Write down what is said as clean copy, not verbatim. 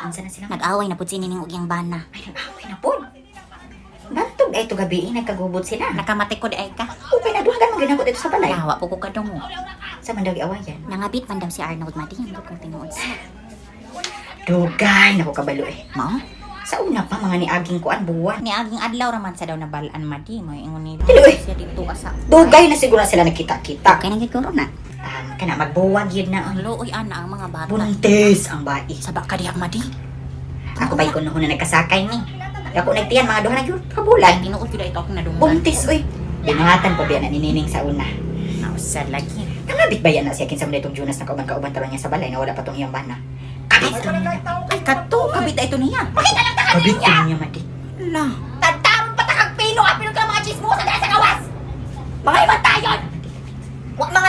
Unsa na sila? Nag-away na pud si Nining og iyang bana. Ay, nag-away na po. Bantog ay to gabi, nagkagubot sila. Nakamatay ko di ay ka. Okay na, duhagan man ginako dito sa balay. Nawa po ko kadungo. Sa man daw giawayan. Nangabit man daw si Arnold, madi, ang kong tinuod sa. Dugay na ko kabalo eh. Mao? Sa una pa mga niaging kuan buwan. Ni aging adlaw raman sa daw nabalaan, madi, mo ingon ni. Dili, oy. Siya dito asa. Dugay na siguro sila nagkita-kita. Okay na gid ko na. Kana magbuwag yun na. Ang Oy. luoy ana ang mga bata. Buntis ang bai. Saba ka diha, madi. Ako ba'y kuno na nagkasakay ni? Ako nagtiyan mga duha na gyud ka bulan. Tinuod gyud ito akong nadunggan. Buntis oy. Binuhatan pa biya na ni Nining sa una. Nausad lagi. Nangabit ba yan na siya kinsa man itong Jonas na kauban-kauban taron niya sa balay na wala pa tong iyang bana? Kabit to niya. Ay kadto, kabit ito niya. Kabit to niya, madi. La. Tagtaron pa takag pino, apilon ka mga chismosa dahil sa gawas! Mga iman tayon! Wa mga